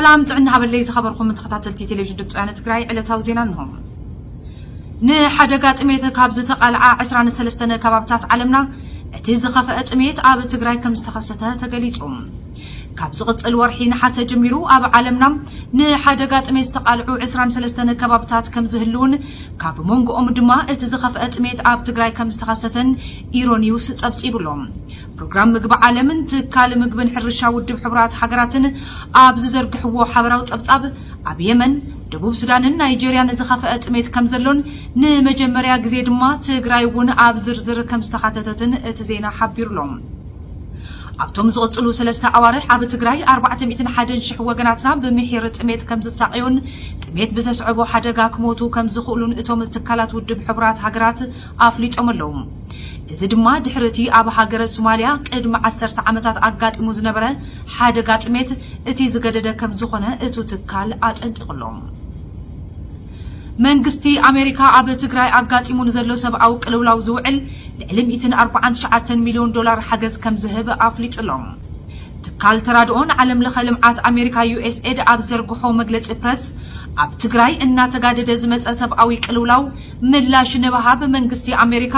ሰላም ጥዕና ሃበለይ ዝኸበርኩም ተኸታተልቲ ቴሌቪዥን ድምፂ ወያነ ትግራይ፣ ዕለታዊ ዜና እንሆ። ንሓደጋ ጥሜት ካብ ዝተቓልዓ ዕስራን ሰለስተን ከባብታት ዓለምና እቲ ዝኸፍአ ጥሜት ኣብ ትግራይ ከም ዝተኸሰተ ተገሊጹ። ካብ ዝቕጽል ወርሒ ነሓሰ ጀሚሩ ኣብ ዓለምና ንሓደጋ ጥሜት ዝተቓልዑ ዕስራን ሰለስተን ከባብታት ከም ዝህልውን፣ ካብ መንጎኦም ድማ እቲ ዝኸፍአ ጥሜት ኣብ ትግራይ ከም ዝተኸሰተን ኢሮኒውስ ጸብጺቡሎ። ፕሮግራም ምግቢ ዓለምን ትካል ምግብን ሕርሻ ውድብ ሕቡራት ሃገራትን ኣብ ዝዘርግሕዎ ሓበራዊ ጸብጻብ፣ ኣብ የመን፣ ደቡብ ሱዳንን ናይጄርያን ዝኸፍአ ጥሜት ከም ዘሎን፣ ንመጀመርያ ግዜ ድማ ትግራይ እውን ኣብ ዝርዝር ከም ዝተኻተተትን እቲ ዜና ሓቢሩሎ። ኣብቶም ዝቕጽሉ ሰለስተ ኣዋርሕ ኣብ ትግራይ ኣርባዕተ ሚእትን ሓደን ሽሕ ወገናትና ብምሒር ጥሜት ከም ዝሳቐዩን ጥሜት ብዘስዕቦ ሓደጋ ክሞቱ ከም ዝኽእሉን እቶም ትካላት ውድብ ሕቡራት ሃገራት ኣፍሊጦም ኣለዉ። እዚ ድማ ድሕሪ እቲ ኣብ ሃገረ ሶማልያ ቅድሚ ዓሰርተ ዓመታት ኣጋጢሙ ዝነበረ ሓደጋ ጥሜት እቲ ዝገደደ ከም ዝኾነ እቱ ትካል ኣጠንቂቑ ኣሎ። መንግስቲ ኣሜሪካ ኣብ ትግራይ ኣጋጢሙ ንዘሎ ሰብኣዊ ቅልውላው ዝውዕል ልዕሊ ሚእትን ኣርባዓን ትሽዓተን ሚልዮን ዶላር ሓገዝ ከም ዝህብ ኣፍሊጡ ኣሎ። ትካል ተራድኦን ዓለም ለኸ ልምዓት ኣሜሪካ ዩ ኤስ ኤድ ኣብ ዘርግሖ መግለጺ ፕረስ፣ ኣብ ትግራይ እናተጋደደ ዝመጸ ሰብኣዊ ቅልውላው ምላሽ ንምሃብ መንግስቲ ኣሜሪካ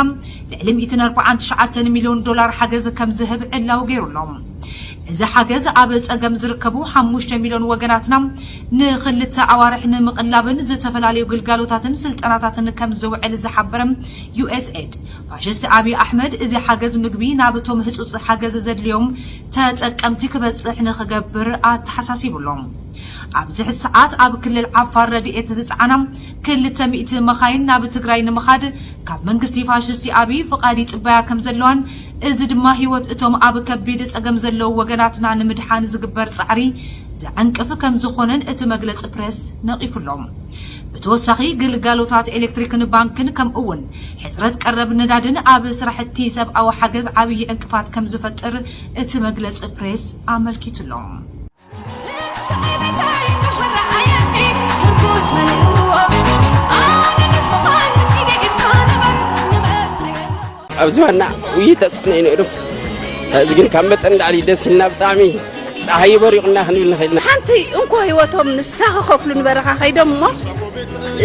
ልዕሊ ሚእትን ኣርባዓን ትሽዓተን ሚልዮን ዶላር ሓገዝ ከም ዝህብ ዕላዊ ገይሩ ኣሎ። እዚ ሓገዝ ኣብ ጸገም ዝርከቡ ሓሙሽተ ሚልዮን ወገናትና ንኽልተ ኣዋርሕ ንምቕላብን ዝተፈላለዩ ግልጋሎታትን ስልጠናታትን ከም ዝውዕል ዝሓበረ ዩ ኤስ ኤድ፣ ፋሽስት ኣብይ ኣሕመድ እዚ ሓገዝ ምግቢ ናብቶም ህጹጽ ሓገዝ ዘድልዮም ተጠቀምቲ ክበጽሕ ንኽገብር ኣተሓሳሲቡ ኣሎ። ኣብዚ ሕዚ ሰዓት ኣብ ክልል ዓፋር ረድኤት ዝጸዓና ክልተ ሚእቲ መኻይን ናብ ትግራይ ንምኻድ ካብ መንግስቲ ፋሽስቲ ኣብይ ፍቓድ ይጽበያ ከም ዘለዋን፣ እዚ ድማ ህይወት እቶም ኣብ ከቢድ ጸገም ዘለዉ ወገናትና ንምድሓን ዝግበር ጻዕሪ ዘዕንቅፍ ከም ዝኾነን እቲ መግለጺ ፕሬስ ነቒፉ ኣሎ። ብተወሳኺ ግልጋሎታት ኤሌክትሪክን ባንክን ከምኡ እውን ሕጽረት ቀረብ ነዳድን ኣብ ስራሕቲ ሰብኣዊ ሓገዝ ዓብዪ ዕንቅፋት ከም ዝፈጥር እቲ መግለጺ ፕሬስ ኣመልኪቱ ኣሎ። ኣብዚ ዋና ውይይት ተጽዕኖ እዩ ነይሩ። እዚ ግን ካብ መጠን ንላዕሊ ደስ ኢልና፣ ብጣዕሚ ጸሓይ በሪቑና ክንብል ንኽእል ኢና። ሓንቲ እንኮ ህይወቶም ንሳ ክኸፍሉ ንበረኻ ከይዶም እሞ፣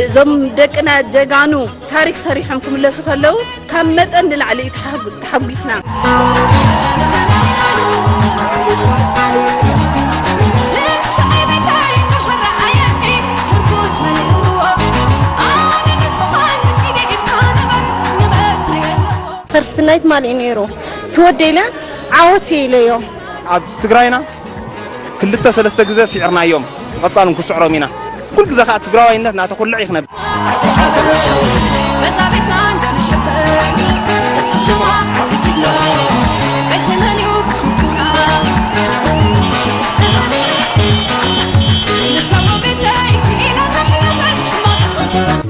እዞም ደቅና ጀጋኑ ታሪክ ሰሪሖም ክምለሱ ከለዉ ካብ መጠን ንላዕሊ እዩ ተሓጉ-፣ ተሓጒስና። ፈርስት ናይት ማን እዩ ነይሩ? ትወደይለ ዓወት ኢለዮ። ኣብ ትግራይና ክልተ ሰለስተ ግዜ ስዒርናዮም፣ ብቐጻል እውን ክስዕሮም ኢና። ኩሉ ግዜ ከኣ ትግራዋይነት እናተኹልዕ እዩ ክነብር።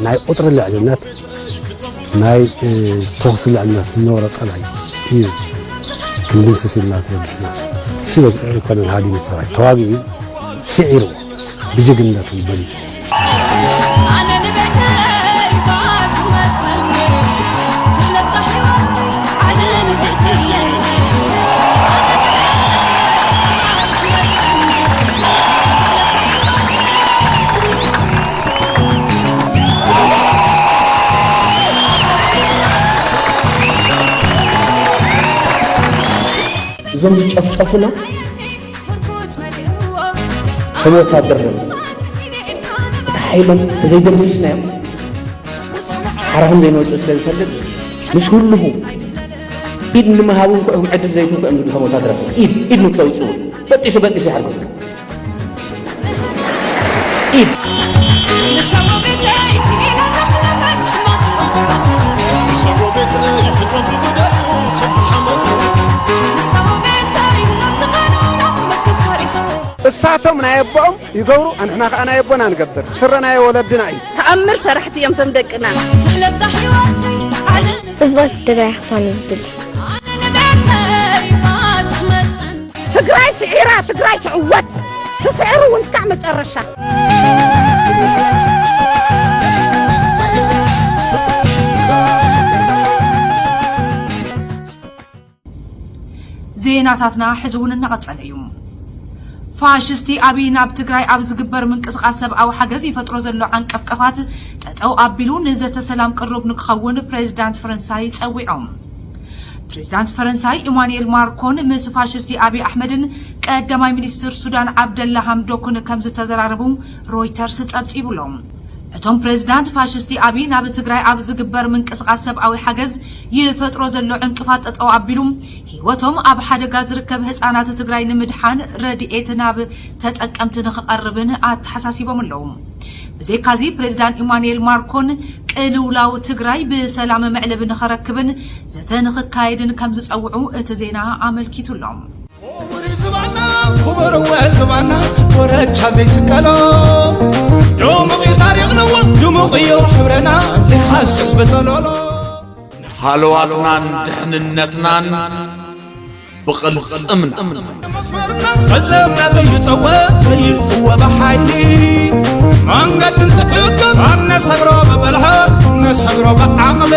ናይ ቁጽሪ ልዕልነት፣ ናይ፣ እ፣ ተኹሲ ልዕልነት ዝነበሮ ጸላኢ እዩ ክንድምስስ ኢልና ተበጊስና። እሱ ኣይኮነን ሃዲሙ እቲ ሰራዊት፣ ተዋጊኡ ስዒርዎ፣ ብጅግንነቱ በሊጹ። ኣነ ንቤተይ ባዝመፀኒ፣ ትሕለብዛ ህይወተይ፣ ኣነ ንቤተይ። እዞም ዝጨፍጨፉና ከም ወታደር ነው። እቲ ሓይሎም ተዘይደምሲስናዮም ሓራኹም ዘይንወፅእ ስለ ዝፈልጥ ምስ ህልኹ ኢድ ንምሃቡ እንኳ እዮም ዕድል ዘይትንኩ እዮም ዝብሉ። ከም ወታደር ኢድ ኢድ ንክተውፅኡ በጢሱ በጢሱ ይሓርኩም። ኢድ እሳቶም ናይ ኣቦኦም ይገብሩ፣ ኣንሕና ከኣ ናይ ኣቦና ንገብር። ስረ ናይ ወለድና እዩ። ተኣምር ሰራሕቲ እዮም እቶም ደቅና። ትሕለብዛ ህይወተይ ኣነ ጽብቕቲ ትግራይ ክትኮን እዩ ዝድሊ። ኣነ ንቤተይ ባጽሕ መጸን። ትግራይ ስዒራ፣ ትግራይ ትዕወት። ትስዕር እውን እስካዕ መጨረሻ። ዜናታትና ሕዚ እውን እናቐጸለ እዩ። ፋሽስቲ ኣብይ ናብ ትግራይ ኣብ ዝግበር ምንቅስቓስ ሰብኣዊ ሓገዝ ይፈጥሮ ዘሎ ዓንቀፍቀፋት ጠጠው ኣቢሉ ንዘተ ሰላም ቅሩብ ንክኸውን ፕሬዚዳንት ፈረንሳይ ጸዊዖም። ፕሬዚዳንት ፈረንሳይ ኢማኑኤል ማክሮን ምስ ፋሽስቲ ኣብይ ኣሕመድን ቀዳማይ ሚኒስትር ሱዳን ዓብደላ ሃምዶክን ከም ዝተዘራረቡ ሮይተርስ ጸብጺቡሎም። እቶም ፕሬዚዳንት ፋሽስቲ ኣብይ ናብ ትግራይ ኣብ ዝግበር ምንቅስቓስ ሰብኣዊ ሓገዝ ይፈጥሮ ዘሎ ዕንቅፋት ጠጠው ኣቢሉ ህይወቶም ኣብ ሓደጋ ዝርከብ ህፃናት ትግራይ ንምድሓን ረድኤት ናብ ተጠቀምቲ ንክቐርብን ኣተሓሳሲቦም ኣለዉ። ብዘይካዚ ፕሬዚዳንት ኢማኑኤል ማክሮን ቅልውላው ትግራይ ብሰላም መዕለቢ ንኸረክብን ዘተ ንኽካየድን ከም ዝፀውዑ እቲ ዜና ኣመልኪቱ ኣሎ። ክቡር ዝባና ክቡር ዝባና ኮረቻ ዘይስቀሎ ድሙቕ እዩ ታሪኽ ንዎ ድሙቕ እዩ ሕብረና ዘይሃስስ ብጸሎሎ። ሃለዋትናን ድሕንነትናን ብቕልጽምና መስመርና ፈጸምና ዘይጠወ ዘይጥወ ብሓይሊ መንገዲ እንትሕግር ኣብ ነሰግሮ ብብልሃት ነሰግሮ ብዓቕሊ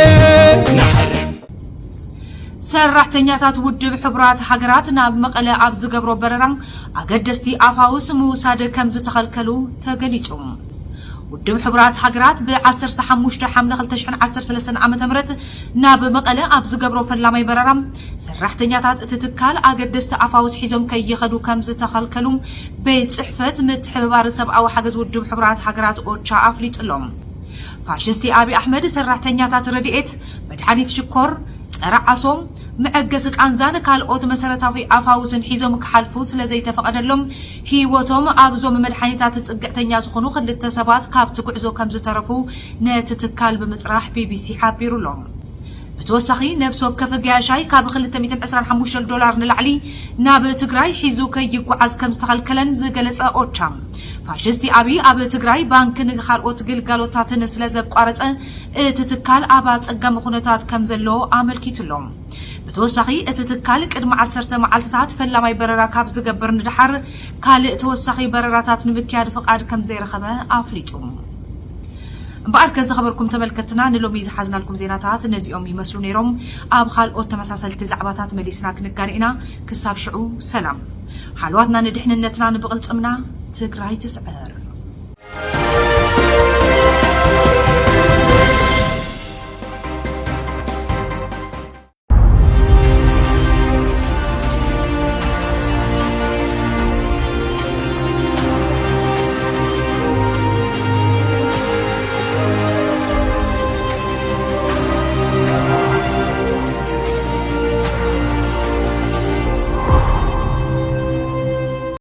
ሰራሕተኛታት ውድብ ሕቡራት ሃገራት ናብ መቐለ ኣብ ዝገብሮ በረራ ኣገደስቲ ኣፋውስ ምውሳድ ከም ዝተኸልከሉ ተገሊጹ። ውድብ ሕቡራት ሃገራት ብ15 ሓምለ 2013 ዓ.ም ናብ መቐለ ኣብ ዝገብሮ ፈላማይ በረራ ሰራሕተኛታት እቲ ትካል ኣገደስቲ ኣፋውስ ሒዞም ከይኸዱ ከም ዝተኸልከሉ ቤት ጽሕፈት ምትሕብባር ሰብኣዊ ሓገዝ ውድብ ሕቡራት ሃገራት ኦቻ ኣፍሊጡ ኣሎ። ፋሽስቲ ኣብይ ኣሕመድ ሰራሕተኛታት ረድኤት መድሓኒት ሽኮር፣ ጸረ ዓሶ፣ መዐገሲ ቃንዛን ካልኦት መሰረታዊ ኣፋውስን ሒዞም ክሓልፉ ስለ ዘይተፈቐደሎም ህይወቶም ኣብዞም መድሓኒታት ጽግዕተኛ ዝኾኑ ክልተ ሰባት ካብቲ ጉዕዞ ከም ዝተረፉ ነቲ ትካል ብምጽራሕ ቢቢሲ ሓቢሩ ኣሎ። ብተወሳኺ ነብሲ ወከፍ ገያሻይ ካብ 225 ዶላር ንላዕሊ ናብ ትግራይ ሒዙ ከይጓዓዝ ከም ዝተኸልከለን ዝገለጸ ኦቻ ፋሽስቲ ኣብይ ኣብ ትግራይ ባንክን ካልኦት ግልጋሎታትን ስለ ዘቋረጸ እቲ ትካል ኣብ ኣጸጋሚ ኩነታት ከም ዘሎ ኣመልኪቱ ኣሎ። ብተወሳኺ እቲ ትካል ቅድሚ ዓሰርተ መዓልትታት ፈላማይ በረራ ካብ ዝገብር ንድሓር ካልእ ተወሳኺ በረራታት ንምክያድ ፍቓድ ከም ዘይረኸበ ኣፍሊጡ። እምበኣር ከዝኸበርኩም ተመልከትና ንሎሚ ዝሓዝናልኩም ዜናታት ነዚኦም ይመስሉ ነይሮም። ኣብ ካልኦት ተመሳሰልቲ ዛዕባታት መሊስና ክንጋነ ኢና። ክሳብ ሽዑ ሰላም። ሃለዋትና ንድሕንነትና ንብቕልጽምና ትግራይ ትስዕር።